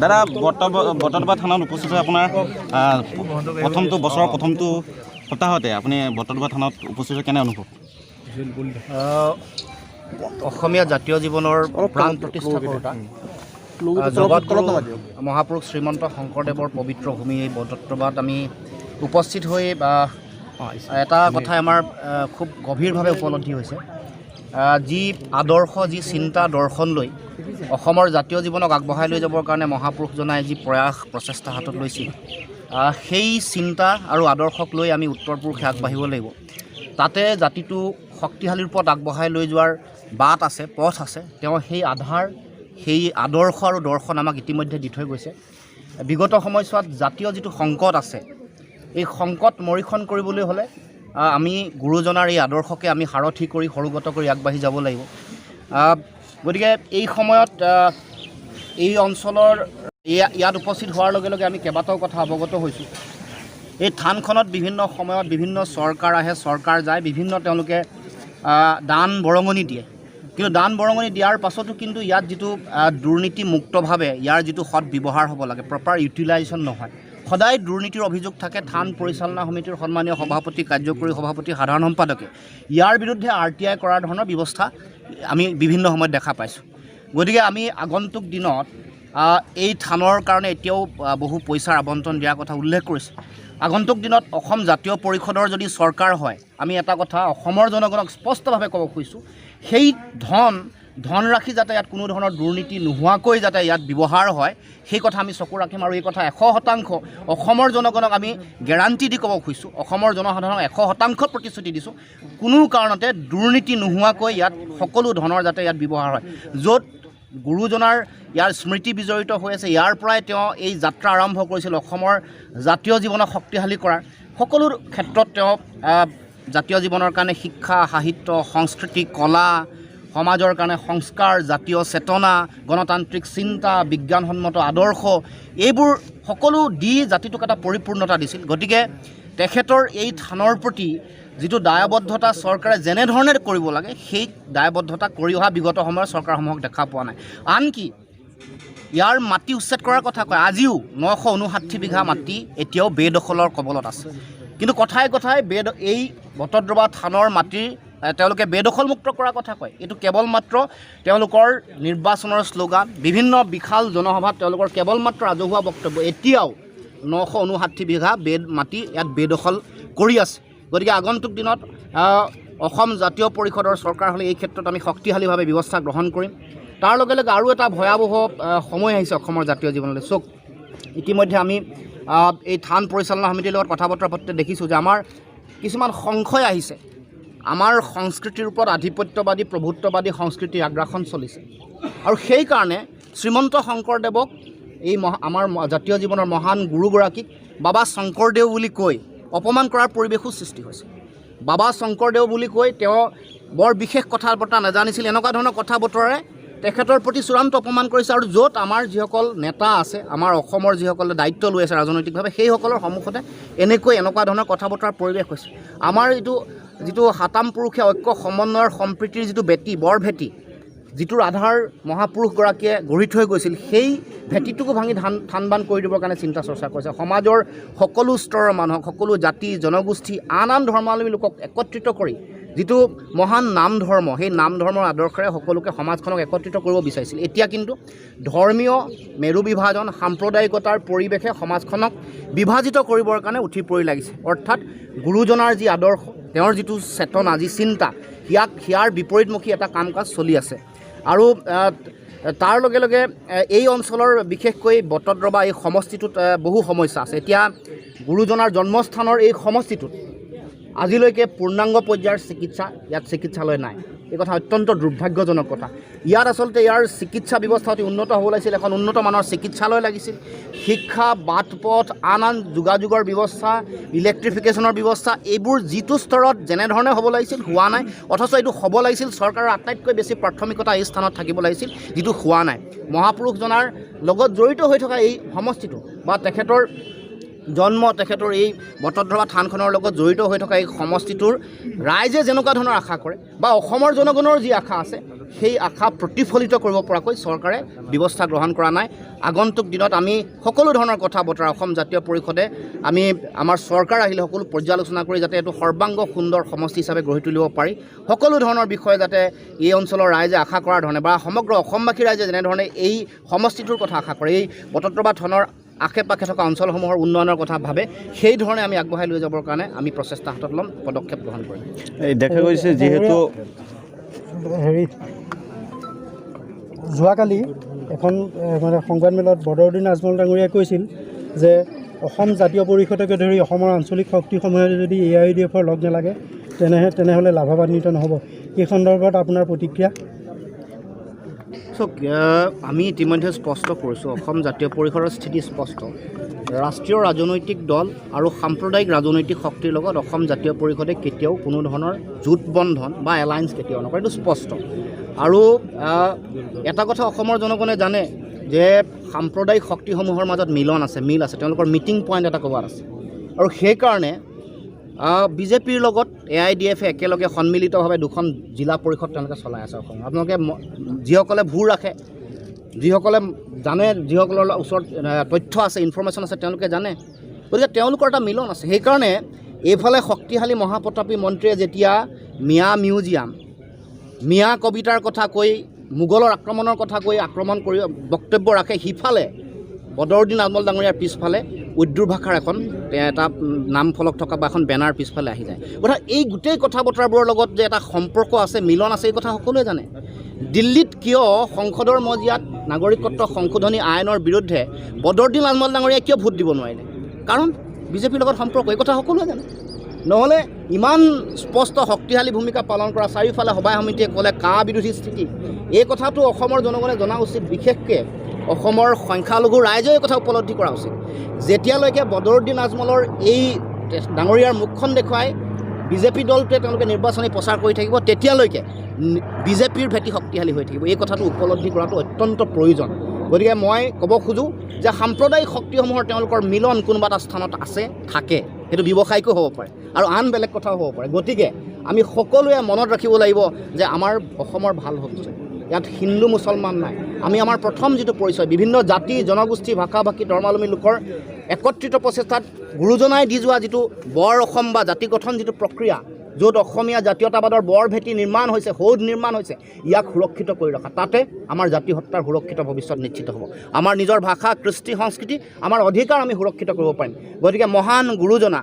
দাদা, বটদ্ৰৱা থানত উপস্থিত হৈ আপোনাৰ প্ৰথমটো বছৰৰ প্ৰথমটো সপ্তাহতে আপুনি বটদ্ৰৱা থানত উপস্থিত হৈ কেনে অনুভৱ? অসমীয়া জাতীয় জীৱনৰ প্ৰাণ প্ৰতিষ্ঠা কৰোঁতা জগতগুৰু মহাপুৰুষ শ্ৰীমন্ত শংকৰদেৱৰ পবিত্ৰ ভূমি এই বটদ্ৰৱাত আমি উপস্থিত হৈ এটা কথাই আমাৰ খুব গভীৰভাৱে উপলব্ধি হৈছে। যি আদৰ্শ, যি চিন্তা দৰ্শন লৈ অসমৰ জাতীয় জীৱনক আগবঢ়াই লৈ যাবৰ কাৰণে মহাপুৰুষজনাই যি প্ৰয়াস প্ৰচেষ্টা হাতত লৈছিল, সেই চিন্তা আৰু আদৰ্শক লৈ আমি উত্তৰ পুৰুষে আগবাঢ়িব লাগিব। তাতে জাতিটো শক্তিশালী ৰূপত আগবঢ়াই লৈ যোৱাৰ বাট আছে, পথ আছে। তেওঁ সেই আধাৰ, সেই আদৰ্শ আৰু দৰ্শন আমাক ইতিমধ্যে দি থৈ গৈছে। বিগত সময়ছোৱাত জাতীয় যিটো সংকট আছে, এই সংকট মৰিষণ কৰিবলৈ হ'লে আমি গুৰুজনাৰ এই আদৰ্শকে আমি সাৰথি কৰি, সৰুগত কৰি আগবাঢ়ি যাব লাগিব। গতিকে এই সময়ত এই অঞ্চলৰ ইয়াত উপস্থিত হোৱাৰ লগে লগে আমি কেইবাটাও কথা অৱগত হৈছোঁ। এই থানখনত বিভিন্ন সময়ত বিভিন্ন চৰকাৰ আহে, চৰকাৰ যায়, বিভিন্ন তেওঁলোকে দান বৰঙণি দিয়ে। কিন্তু দান বৰঙণি দিয়াৰ পাছতো কিন্তু ইয়াত যিটো দুৰ্নীতিমুক্তভাৱে ইয়াৰ যিটো সৎ ব্যৱহাৰ হ'ব লাগে, প্ৰপাৰ ইউটিলাইজেশ্যন নহয়। সদায় দুৰ্নীতিৰ অভিযোগ থাকে। থান পৰিচালনা সমিতিৰ সন্মানীয় সভাপতি, কাৰ্যকৰী সভাপতি, সাধাৰণ সম্পাদকে ইয়াৰ বিৰুদ্ধে আৰটিআই কৰাৰ ধৰণৰ ব্যৱস্থা আমি বিভিন্ন সময়ত দেখা পাইছোঁ। গতিকে আমি আগন্তুক দিনত এই থানৰ কাৰণে এতিয়াও বহু পইচাৰ আবণ্টন দিয়াৰ কথা উল্লেখ কৰিছে। আগন্তুক দিনত অসম জাতীয় পৰিষদৰ যদি চৰকাৰ হয়, আমি এটা কথা অসমৰ জনগণক স্পষ্টভাৱে ক'ব খুজিছোঁ, সেই ধনৰাশি যাতে ইয়াত কোনো ধৰণৰ দুৰ্নীতি নোহোৱাকৈ যাতে ইয়াত ব্যৱহাৰ হয়, সেই কথা আমি চকু ৰাখিম। আৰু এই কথা 100% অসমৰ জনগণক আমি গেৰাণ্টি দি ক'ব খুজিছোঁ, অসমৰ জনসাধাৰণক 100% প্ৰতিশ্ৰুতি দিছোঁ, কোনো কাৰণতে দুৰ্নীতি নোহোৱাকৈ ইয়াত সকলো ধনৰ যাতে ইয়াত ব্যৱহাৰ হয়। য'ত গুৰুজনাৰ ইয়াৰ স্মৃতি বিজড়িত হৈ আছে, ইয়াৰ পৰাই তেওঁ এই যাত্ৰা আৰম্ভ কৰিছিল অসমৰ জাতীয় জীৱনক শক্তিশালী কৰাৰ। সকলো ক্ষেত্ৰত তেওঁ জাতীয় জীৱনৰ কাৰণে শিক্ষা, সাহিত্য, সংস্কৃতি, কলা, সমাজৰ কাৰণে সংস্কাৰ, জাতীয় চেতনা, গণতান্ত্ৰিক চিন্তা, বিজ্ঞানসন্মত আদৰ্শ, এইবোৰ সকলো দি জাতিটোক এটা পৰিপূৰ্ণতা দিছিল। গতিকে তেখেতৰ এই থানৰ প্ৰতি যিটো দায়বদ্ধতা চৰকাৰে যেনেধৰণে কৰিব লাগে, সেই দায়বদ্ধতা কৰি অহা বিগত সময়ৰ চৰকাৰসমূহক দেখা পোৱা নাই। আনকি ইয়াৰ মাটি উচ্ছেদ কৰাৰ কথা কয়, আজিও 959 বিঘা মাটি এতিয়াও বেদখলৰ কবলত আছে। কিন্তু কথাই কথাই এই বটদ্ৰৱা থানৰ মাটিৰ তেওঁলোকে বেদখলমুক্ত কৰাৰ কথা কয়। এইটো কেৱল মাত্ৰ তেওঁলোকৰ নিৰ্বাচনৰ শ্লোগান, বিভিন্ন বিশাল জনসভাত তেওঁলোকৰ কেৱল মাত্ৰ ৰাজহুৱা বক্তব্য। এতিয়াও 959 বিঘা মাটি ইয়াত বেদখল কৰি আছে। গতিকে আগন্তুক দিনত অসম জাতীয় পৰিষদৰ চৰকাৰ হ'লে এই ক্ষেত্ৰত আমি শক্তিশালীভাৱে ব্যৱস্থা গ্ৰহণ কৰিম। তাৰ লগে লগে আৰু এটা ভয়াৱহ সময় আহিছে অসমৰ জাতীয় জীৱনলৈ। চাওক, ইতিমধ্যে আমি এই থান পৰিচালনা সমিতিৰ লগত কথা বতৰা পাতোঁতে দেখিছোঁ যে আমাৰ কিছুমান সংশয় আহিছে। আমাৰ সংস্কৃতিৰ ওপৰত আধিপত্যবাদী, প্ৰভুত্ববাদী সংস্কৃতিৰ আগ্ৰাসন চলিছে আৰু সেইকাৰণে শ্ৰীমন্ত শংকৰদেৱক, এই আমাৰ জাতীয় জীৱনৰ মহান গুৰুগৰাকীক বাবা শংকৰদেৱ বুলি কৈ অপমান কৰাৰ পৰিৱেশো সৃষ্টি হৈছে। বাবা শংকৰদেৱ বুলি কৈ তেওঁ বৰ বিশেষ কথা বতৰা নাজানিছিল, এনেকুৱা ধৰণৰ কথা বতৰাৰে তেখেতৰ প্ৰতি চূড়ান্ত অপমান কৰিছে। আৰু য'ত আমাৰ যিসকল নেতা আছে, আমাৰ অসমৰ যিসকলে দায়িত্ব লৈ আছে ৰাজনৈতিকভাৱে, সেইসকলৰ সন্মুখতে এনেকৈ এনেকুৱা ধৰণৰ কথা বতৰাৰ পৰিৱেশ হৈছে। আমাৰ এইটো যিটো সাতাম পুৰুষীয়া ঐক্য, সমন্বয়ৰ, সম্প্ৰীতিৰ যিটো ভেটি, বৰ ভেটি, যিটোৰ আধাৰ মহাপুৰুষগৰাকীয়ে গঢ়ি থৈ গৈছিল, সেই ভেটিটোকো ভাঙি থান বান কৰি দিবৰ কাৰণে চিন্তা চৰ্চা কৰিছে। সমাজৰ সকলো স্তৰৰ মানুহক, সকলো জাতি জনগোষ্ঠী, আন আন ধৰ্মাৱলম্বী লোকক একত্ৰিত কৰি যিটো মহান নাম ধৰ্ম, সেই নাম ধৰ্মৰ আদৰ্শেৰে সকলোকে, সমাজখনক একত্ৰিত কৰিব বিচাৰিছিল। এতিয়া কিন্তু ধৰ্মীয় মেৰু বিভাজন, সাম্প্ৰদায়িকতাৰ পৰিৱেশে সমাজখনক বিভাজিত কৰিবৰ কাৰণে উঠি পৰি লাগিছে। অৰ্থাৎ গুৰুজনাৰ যি আদৰ্শ, তেওঁৰ যিটো চেতনা, যি চিন্তা, ইয়াৰ বিপৰীতমুখী এটা কাম কাজ চলি আছে। আৰু তাৰ লগে লগে এই অঞ্চলৰ, বিশেষকৈ বটদ্ৰৱা এই সমষ্টিটোত বহু সমস্যা আছে। এতিয়া গুৰুজনাৰ জন্মস্থানৰ এই সমষ্টিটোত আজিলৈকে পূৰ্ণাংগ পৰ্যায়ৰ চিকিৎসা ইয়াত চিকিৎসালয় নাই। এই কথা অত্যন্ত দুৰ্ভাগ্যজনক কথা। ইয়াত আচলতে ইয়াৰ চিকিৎসা ব্যৱস্থা অতি উন্নত হ'ব লাগিছিল, এখন উন্নত মানৰ চিকিৎসালয় লাগিছিল। শিক্ষা, বাট পথ, আন আন যোগাযোগৰ ব্যৱস্থা, ইলেক্ট্ৰিফিকেশ্যনৰ ব্যৱস্থা, এইবোৰ যিটো স্তৰত যেনেধৰণে হ'ব লাগিছিল হোৱা নাই। অথচ এইটো হ'ব লাগিছিল, চৰকাৰৰ আটাইতকৈ বেছি প্ৰাথমিকতা এই স্থানত থাকিব লাগিছিল, যিটো হোৱা নাই। মহাপুৰুষজনাৰ লগত জড়িত হৈ থকা এই সমষ্টিটো বা তেখেতৰ জন্ম, তেখেতৰ এই বটদ্ৰৱা থানখনৰ লগত জড়িত হৈ থকা এই সমষ্টিটোৰ ৰাইজে যেনেকুৱা ধৰণৰ আশা কৰে বা অসমৰ জনগণৰ যি আশা আছে, সেই আশা প্ৰতিফলিত কৰিব পৰাকৈ চৰকাৰে ব্যৱস্থা গ্ৰহণ কৰা নাই। আগন্তুক দিনত আমি সকলো ধৰণৰ কথা বতৰা অসম জাতীয় পৰিষদে আমি আমাৰ চৰকাৰ আহিলে সকলো পৰ্যালোচনা কৰি যাতে এইটো সৰ্বাংগ সুন্দৰ সমষ্টি হিচাপে গঢ়ি তুলিব পাৰি, সকলো ধৰণৰ বিষয়ে যাতে এই অঞ্চলৰ ৰাইজে আশা কৰাৰ ধৰণে বা সমগ্ৰ অসমবাসী ৰাইজে যেনেধৰণে এই সমষ্টিটোৰ কথা আশা কৰে, এই বটদ্ৰৱা থানৰ আশে পাশে থকা অঞ্চলসমূহৰ উন্নয়নৰ কথা ভাবে, সেই ধৰণে আমি আগবঢ়াই লৈ যাবৰ কাৰণে আমি প্ৰচেষ্টা হাতত ল'ম, পদক্ষেপ গ্ৰহণ কৰিম। এই দেখা গৈছে যিহেতু হেৰি, যোৱাকালি এখন মানে সংবাদমেলত বদৰুদ্দিন আজমল ডাঙৰীয়াই কৈছিল যে অসম জাতীয় পৰিষদকে ধৰি অসমৰ আঞ্চলিক শক্তিসমূহে যদি এআইইউডিএফৰ লগ নালাগে তেনেহ'লে লাভান্বিত নহ'ব। এই সন্দৰ্ভত আপোনাৰ প্ৰতিক্ৰিয়া? চাওক, আমি ইতিমধ্যে স্পষ্ট কৰিছোঁ, অসম জাতীয় পৰিষদৰ স্থিতি স্পষ্ট। ৰাষ্ট্ৰীয় ৰাজনৈতিক দল আৰু সাম্প্ৰদায়িক ৰাজনৈতিক শক্তিৰ লগত অসম জাতীয় পৰিষদে কেতিয়াও কোনো ধৰণৰ জোঁটবন্ধন বা এলায়েন্স কেতিয়াও নকৰে, এইটো স্পষ্ট। আৰু এটা কথা অসমৰ জনগণে জানে যে সাম্প্ৰদায়িক শক্তিসমূহৰ মাজত মিলন আছে, মিল আছে, তেওঁলোকৰ মিটিং পইণ্ট এটা ক'ৰবাত আছে। আৰু সেইকাৰণে বিজেপিৰ লগত এআইডিএফে একেলগে সন্মিলিতভাৱে দুখন জিলা পৰিষদ তেওঁলোকে চলাই আছে অসমত। আপোনালোকে যিসকলে ভোৰ ৰাখে, যিসকলে জানে, যিসকলৰ ওচৰত তথ্য আছে, ইনফৰ্মেশ্যন আছে, তেওঁলোকে জানে। গতিকে তেওঁলোকৰ এটা মিলন আছে। সেইকাৰণে এইফালে শক্তিশালী মহাপ্ৰতাপী মন্ত্ৰীয়ে যেতিয়া মিয়া মিউজিয়াম, মিয়া কবিতাৰ কথা কৈ, মোগলৰ আক্ৰমণৰ কথা কৈ আক্ৰমণ কৰি বক্তব্য ৰাখে, সিফালে বদৰুদ্দিন আজমল ডাঙৰীয়াৰ পিছফালে উৰ্দু ভাষাৰ এখন এটা নাম ফলক থকা বা এখন বেনাৰ পিছফালে আহি যায়। অৰ্থাৎ এই গোটেই কথা বতৰাবোৰৰ লগত যে এটা সম্পৰ্ক আছে, মিলন আছে, এই কথা সকলোৱে জানে। দিল্লীত কিয় সংসদৰ মজিয়াত নাগৰিকত্ব সংশোধনী আইনৰ বিৰুদ্ধে বদৰুদ্দিন আজমল ডাঙৰীয়াই কিয় ভোট দিব নোৱাৰিলে? কাৰণ বিজেপিৰ লগত সম্পৰ্ক, এই কথা সকলোৱে জানে। নহ'লে ইমান স্পষ্ট শক্তিশালী ভূমিকা পালন কৰা চাৰিওফালে সভাই সমিতিয়ে ক'লে কা বিৰোধী স্থিতি, এই কথাটো অসমৰ জনগণে জনা উচিত। বিশেষকৈ অসমৰ সংখ্যালঘু ৰাইজেও এই কথা উপলব্ধি কৰা উচিত। যেতিয়ালৈকে বদৰুদ্দিন আজমলৰ এই ডাঙৰীয়াৰ মুখখন দেখুৱাই বিজেপি দলটোৱে তেওঁলোকে নিৰ্বাচনী প্ৰচাৰ কৰি থাকিব, তেতিয়ালৈকে বিজেপিৰ ভেটি শক্তিশালী হৈ থাকিব। এই কথাটো উপলব্ধি কৰাটো অত্যন্ত প্ৰয়োজন। গতিকে মই ক'ব খোজোঁ যে সাম্প্ৰদায়িক শক্তিসমূহৰ তেওঁলোকৰ মিলন কোনোবা এটা স্থানত আছে, থাকে, সেইটো ব্যৱসায়িকো হ'ব পাৰে আৰু আন বেলেগ কথাও হ'ব পাৰে। গতিকে আমি সকলোৱে মনত ৰাখিব লাগিব যে আমাৰ অসমৰ ভাল ভৱিষ্যত, ইয়াত হিন্দু মুছলমান নাই। আমি আমাৰ প্ৰথম যিটো পৰিচয়, বিভিন্ন জাতি জনগোষ্ঠী ভাষা ভাষী ধৰ্মাৱলম্বী লোকৰ একত্ৰিত প্ৰচেষ্টাত গুৰুজনাই দি যোৱা যিটো বৰ অসম বা জাতি গঠন যিটো প্ৰক্ৰিয়া, য'ত অসমীয়া জাতীয়তাবাদৰ বৰ ভেটি নিৰ্মাণ হৈছে, সৌধ নিৰ্মাণ হৈছে, ইয়াক সুৰক্ষিত কৰি ৰখা, তাতে আমাৰ জাতিসত্তাৰ সুৰক্ষিত ভৱিষ্যত নিশ্চিত হ'ব। আমাৰ নিজৰ ভাষা, কৃষ্টি সংস্কৃতি, আমাৰ অধিকাৰ আমি সুৰক্ষিত কৰিব পাৰিম। গতিকে মহান গুৰুজনা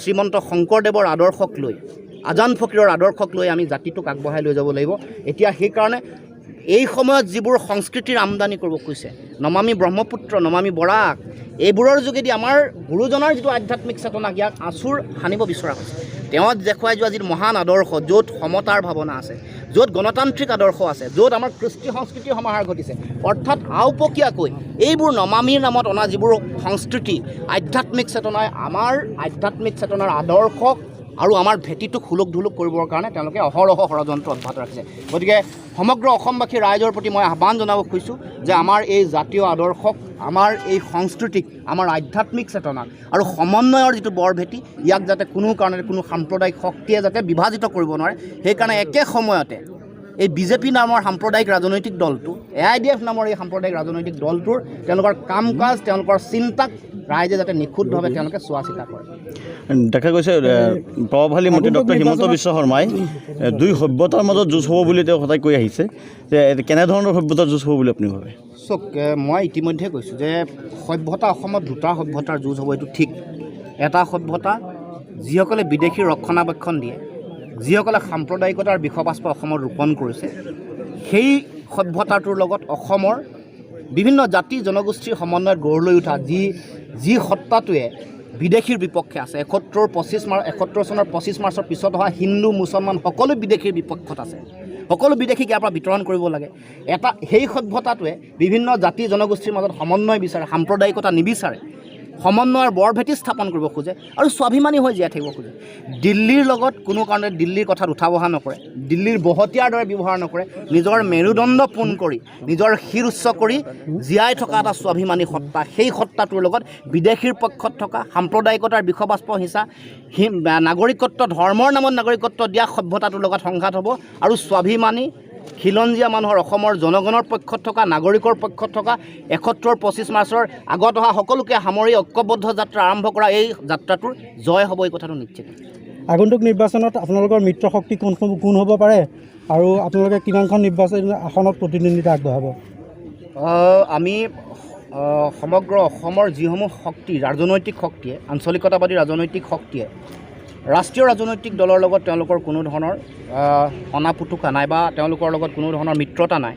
শ্ৰীমন্ত শংকৰদেৱৰ আদৰ্শক লৈ, আজান ফকীৰৰ আদৰ্শক লৈ আমি জাতিটোক আগবঢ়াই লৈ যাব লাগিব। এতিয়া সেইকাৰণে এই সময়ত যিবোৰ সংস্কৃতিৰ আমদানি কৰিব খুজিছে, নমামি ব্ৰহ্মপুত্ৰ, নমামি বৰাক, এইবোৰৰ যোগেদি আমাৰ গুৰুজনাৰ যিটো আধ্যাত্মিক চেতনা, ইয়াক আঁচোৰ সানিব বিচৰা হৈছে। তেওঁ দেখুৱাই যোৱা যিটো মহান আদৰ্শ, য'ত সমতাৰ ভাৱনা আছে, য'ত গণতান্ত্ৰিক আদৰ্শ আছে, য'ত আমাৰ কৃষ্টি সংস্কৃতিৰ সমাহাৰ ঘটিছে, অৰ্থাৎ আওপকীয়াকৈ এইবোৰ নমামিৰ নামত অনা যিবোৰ সংস্কৃতি, আধ্যাত্মিক চেতনাই আমাৰ আধ্যাত্মিক চেতনাৰ আদৰ্শক আৰু আমাৰ ভেটিটোক সুলুক ধুলুক কৰিবৰ কাৰণে তেওঁলোকে অহৰহ ষড়যন্ত্ৰ অব্যাহত ৰাখিছে। গতিকে সমগ্ৰ অসমবাসী ৰাইজৰ প্ৰতি মই আহ্বান জনাব খুজিছোঁ যে আমাৰ এই জাতীয় আদৰ্শক, আমাৰ এই সংস্কৃতিক, আমাৰ আধ্যাত্মিক চেতনাক আৰু সমন্বয়ৰ যিটো বৰভেটি, ইয়াক যাতে কোনো কাৰণতে কোনো সাম্প্ৰদায়িক শক্তিয়ে যাতে বিভাজিত কৰিব নোৱাৰে, সেইকাৰণে একে সময়তে এই বিজেপি নামৰ সাম্প্ৰদায়িক ৰাজনৈতিক দলটো, এআইডিএফ নামৰ এই সাম্প্ৰদায়িক ৰাজনৈতিক দলটোৰ তেওঁলোকৰ কাম কাজ, তেওঁলোকৰ চিন্তাক ৰাইজে যাতে নিখুঁতভাৱে তেওঁলোকে চোৱা চিতা কৰে। দেখা গৈছে প্ৰভাৱশালী মন্ত্ৰী ডক্টৰ হিমন্ত বিশ্ব শৰ্মাই দুই সভ্যতাৰ মাজত যুঁজ হ'ব বুলি তেওঁ সদায় কৈ আহিছে, যে কেনেধৰণৰ সভ্যতাৰ যুঁজ হ'ব বুলি আপুনি ভাবে? চাওক, মই ইতিমধ্যে কৈছোঁ যে সভ্যতা অসমত দুটা সভ্যতাৰ যুঁজ হ'ব, এইটো ঠিক। এটা সভ্যতা যিসকলে বিদেশীৰ ৰক্ষণাবেক্ষণ দিয়ে, যিসকলে সাম্প্ৰদায়িকতাৰ বিষবাষ্প অসমত ৰোপণ কৰিছে, সেই সভ্যতাটোৰ লগত অসমৰ বিভিন্ন জাতি জনগোষ্ঠীৰ সমন্বয়ত গঢ় লৈ উঠা যি সত্তাটোৱে বিদেশীৰ বিপক্ষে আছে, 71 চনৰ 25 মাৰ্চৰ পিছত অহা হিন্দু মুছলমান সকলো বিদেশীৰ বিপক্ষত আছে, সকলো বিদেশীক ইয়াৰ পৰা বিতৰণ কৰিব লাগে। এটা সেই সভ্যতাটোৱে বিভিন্ন জাতি জনগোষ্ঠীৰ মাজত সমন্বয় বিচাৰে, সাম্প্ৰদায়িকতা নিবিচাৰে, সমন্বয়ৰ বৰভেটি স্থাপন কৰিব খোজে আৰু স্বাভিমানী হৈ জীয়াই থাকিব খোজে। দিল্লীৰ লগত কোনো কাৰণতে দিল্লীৰ কথাত উঠা বহা নকৰে, দিল্লীৰ বহতীয়াৰ দৰে ব্যৱহাৰ নকৰে, নিজৰ মেৰুদণ্ড পোন কৰি, নিজৰ শিৰ উচ্চ কৰি জীয়াই থকা এটা স্বাভিমানী সত্তা, সেই সত্তাটোৰ লগত বিদেশীৰ পক্ষত থকা সাম্প্ৰদায়িকতাৰ বিষবাষ্প সিঁচা, নাগৰিকত্ব, ধৰ্মৰ নামত নাগৰিকত্ব দিয়া সভ্যতাটোৰ লগত সংঘাত হ'ব আৰু স্বাভিমানী খিলঞ্জীয়া মানুহৰ, অসমৰ জনগণৰ পক্ষত থকা, নাগৰিকৰ পক্ষত থকা ৭১ৰ ২৫ মাৰ্চৰ আগত অহা সকলোকে সামৰি ঐক্যবদ্ধ যাত্ৰা আৰম্ভ কৰা এই যাত্ৰাটোৰ জয় হ'ব, এই কথাটো নিশ্চিত। আগন্তুক নিৰ্বাচনত আপোনালোকৰ মিত্ৰ শক্তি কোন কোন হ'ব পাৰে আৰু আপোনালোকে কিমানখন নিৰ্বাচনী আসনত প্ৰতিদ্বন্দ্বিতা আগবঢ়াব? আমি সমগ্ৰ অসমৰ যিসমূহ শক্তি, ৰাজনৈতিক শক্তিয়ে, আঞ্চলিকতাবাদী ৰাজনৈতিক শক্তিয়ে ৰাষ্ট্ৰীয় ৰাজনৈতিক দলৰ লগত তেওঁলোকৰ কোনো ধৰণৰ অনাপুটুকা নাই বা তেওঁলোকৰ লগত কোনো ধৰণৰ মিত্ৰতা নাই,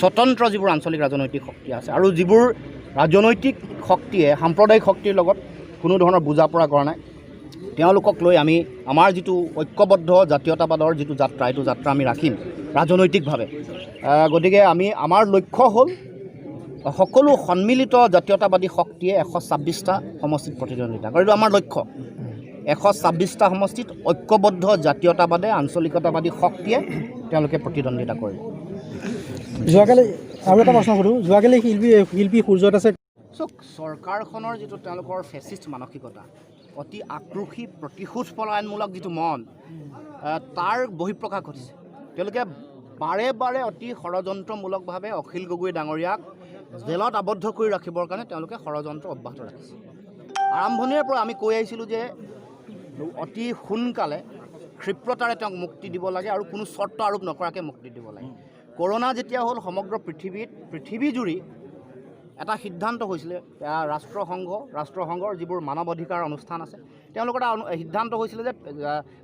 স্বতন্ত্ৰ যিবোৰ আঞ্চলিক ৰাজনৈতিক শক্তি আছে আৰু যিবোৰ ৰাজনৈতিক শক্তিয়ে সাম্প্ৰদায়িক শক্তিৰ লগত কোনো ধৰণৰ বুজা-পৰা কৰা নাই, তেওঁলোকক লৈ আমি আমাৰ যিটো ঐক্যবদ্ধ জাতীয়তাবাদৰ যিটো যাত্ৰা, এইটো যাত্ৰা আমি ৰাখিম ৰাজনৈতিকভাৱে। গতিকে আমি আমাৰ লক্ষ্য হ'ল সকলো সন্মিলিত জাতীয়তাবাদী শক্তিয়ে ১২৬টা সমষ্টিত প্ৰতিদ্বন্দ্বিতা কৰে। এইটো আমাৰ লক্ষ্য। ১২৬টা সমষ্টিত ঐক্যবদ্ধ জাতীয়তাবাদে, আঞ্চলিকতাবাদী শক্তিয়ে তেওঁলোকে প্ৰতিদ্বন্দ্বিতা কৰিব। যোৱাকালি আৰু এটা প্ৰশ্ন সোধোঁ, যোৱাকালি শিল্পী সূৰ্য দাসে চাওক, চৰকাৰখনৰ যিটো তেওঁলোকৰ ফেচিষ্ট মানসিকতা, অতি আক্ৰোশী প্ৰতিশোধপৰায়ণমূলক যিটো মন, তাৰ বহিঃপ্ৰকাশ ঘটিছে। তেওঁলোকে বাৰে বাৰে অতি ষড়যন্ত্ৰমূলকভাৱে অখিল গগৈ ডাঙৰীয়াক জেলত আবদ্ধ কৰি ৰাখিবৰ কাৰণে তেওঁলোকে ষড়যন্ত্ৰ অব্যাহত ৰাখিছে। আৰম্ভণিৰে পৰা আমি কৈ আহিছিলোঁ যে অতি সোনকালে ক্ষিপ্ৰতাৰে তেওঁক মুক্তি দিব লাগে আৰু কোনো চৰ্ত আৰোপ নকৰাকৈ মুক্তি দিব লাগে। কৰোণা যেতিয়া হ'ল, সমগ্ৰ পৃথিৱীত, পৃথিৱীজুৰি এটা সিদ্ধান্ত হৈছিলে, ৰাষ্ট্ৰসংঘৰ যিবোৰ মানৱ অধিকাৰ অনুষ্ঠান আছে, তেওঁলোকৰ এটা সিদ্ধান্ত হৈছিলে যে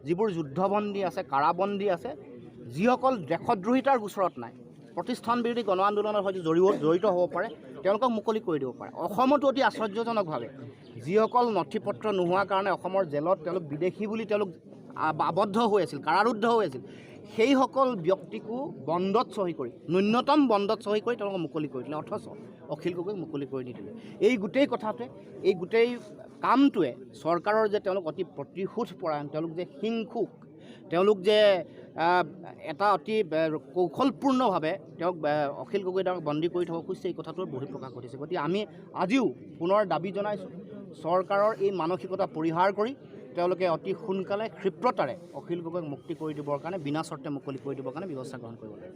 যিবোৰ যুদ্ধবন্দী আছে, কাৰাবন্দী আছে, যিসকল দেশদ্ৰোহিতাৰ গোচৰত নাই, প্ৰতিষ্ঠান বিৰোধী গণ আন্দোলনত হয়তো জড়িত হ'ব পাৰে, তেওঁলোকক মুকলি কৰি দিব পাৰে। অসমতো অতি আশ্চৰ্যজনকভাৱে যিসকল নথি পত্ৰ নোহোৱা কাৰণে অসমৰ জেলত তেওঁলোক বিদেশী বুলি তেওঁলোক আবদ্ধ হৈ আছিল, কাৰাৰুদ্ধ হৈ আছিল, সেইসকল ব্যক্তিকো বণ্ডত চহী কৰি, ন্যূনতম বণ্ডত চহী কৰি তেওঁলোকক মুকলি কৰি দিলে, অথচ অখিল গগৈক মুকলি কৰি নিদিলে। এই গোটেই কথাটোৱে, এই গোটেই কামটোৱে চৰকাৰৰ যে তেওঁলোক অতি প্ৰতিশোধপৰায়ণ, তেওঁলোক যে হিংসুক, তেওঁলোক যে এটা অতি কৌশলপূৰ্ণভাৱে তেওঁক অখিল গগৈ ডাঙৰক বন্দী কৰি থ'ব খুজিছে, এই কথাটোৰ বহিঃপ্ৰকাশ ঘটিছে। গতিকে আমি আজিও পুনৰ দাবী জনাইছোঁ, চৰকাৰৰ এই মানসিকতা পৰিহাৰ কৰি তেওঁলোকে অতি সোনকালে ক্ষিপ্ৰতাৰে অখিল গগৈক মুক্তি কৰি দিবৰ কাৰণে, বিনা চৰ্তে মুকলি কৰি দিবৰ কাৰণে ব্যৱস্থা গ্ৰহণ কৰিব লাগে।